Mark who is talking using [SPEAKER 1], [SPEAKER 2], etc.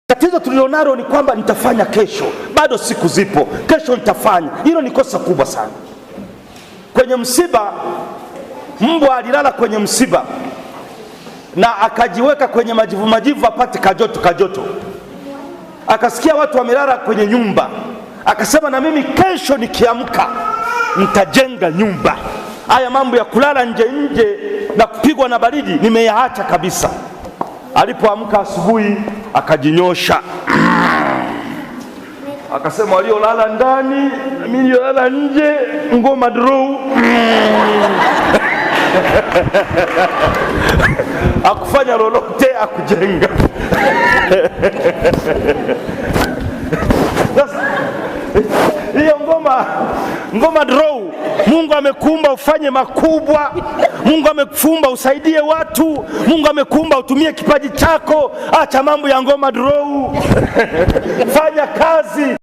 [SPEAKER 1] Tatizo tulilonalo ni kwamba nitafanya kesho, bado siku zipo, kesho nitafanya. Hilo ni kosa kubwa sana. Kwenye msiba, mbwa alilala kwenye msiba na akajiweka kwenye majivu majivu apate kajoto kajoto. Akasikia watu wamelala kwenye nyumba, akasema na mimi kesho nikiamka nitajenga nyumba. Haya mambo ya kulala nje nje na kupigwa na baridi nimeyaacha kabisa. Alipoamka asubuhi akajinyosha, akasema waliolala ndani na mimi niliolala nje, ngoma draw. Akufanya lolote, akujenga. Sasa hiyo ngoma draw. Mungu amekuumba ufanye makubwa. Mungu amekuumba usaidie watu. Mungu amekuumba utumie kipaji chako. Acha mambo ya ngoma draw. Fanya kazi.